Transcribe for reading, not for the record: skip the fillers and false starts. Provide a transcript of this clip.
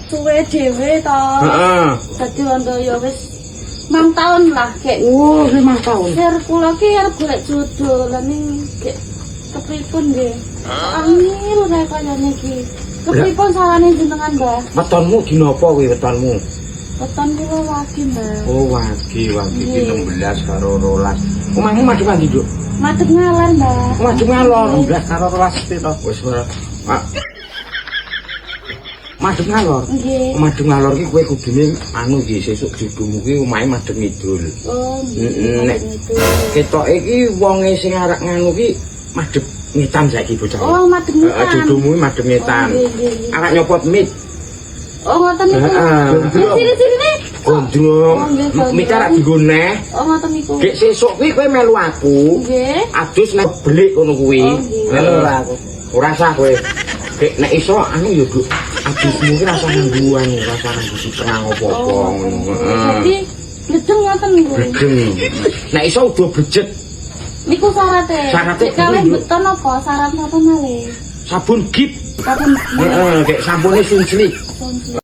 Suwe dhewe to. Heeh. Dadi rondo ya wis 5 taun lah kek. Oh, 5 tahun. Sir kula ki arep golek jodoh, lah ning kek kepripun nggih? Angel kae kayane iki. Kepripun sarane jenengan, Mbah? Wetonmu dina apa kuwi wetonmu? Weton kula wage, Mbah. Oh, wage, wage ki Nggih. 16 karo 12. Omahmu madhep ndi, Nduk? Madhep ngalor, Mbah. Madhep ngalor. 16 karo 12 piro? Wis ora. Ah. Madhep ngalor. Nggih. Madhep ngalor ki kowe kudune anu iki sesuk jodohmu ki omahe madhep ngidul. Oh, nggih. Nek Madhep ngidul. Ketoke ki wonge sing arek nganu ki madhep ngetan saiki bocah. Oh, madhep Heeh, ngetan. jodohmu ki madhep ngetan. Oh, nggih, nggih, nggih. Arek nyopot mit. Oh, ngoten niku. Heeh. Ciri-cirine. Gondrong. Oh, nggih, gondrong. Mit arek dienggo neh. Oh, ngoten niku. Gek sesuk kuwi kowe melu aku. Nggih. Adus nek belik ngono kuwi. Oh, nggih. Melu ora aku? Ora sah kowe. Gek nek iso anu ya, Nduk. Adusmu ki rasah nganggo anu, rasah nganggo siprang apa-apa Oh, ngono. Heeh. Jadi bledeng ngoten niku. Bledeng. Nek iso udah blejet. Niku syarate. Syarate Nek kalih kuwi, Nduk. beton apa syarat napa malih? Sabun Gift. Sabun. Heeh, kayak sampune Sunsilk. Sunsilk.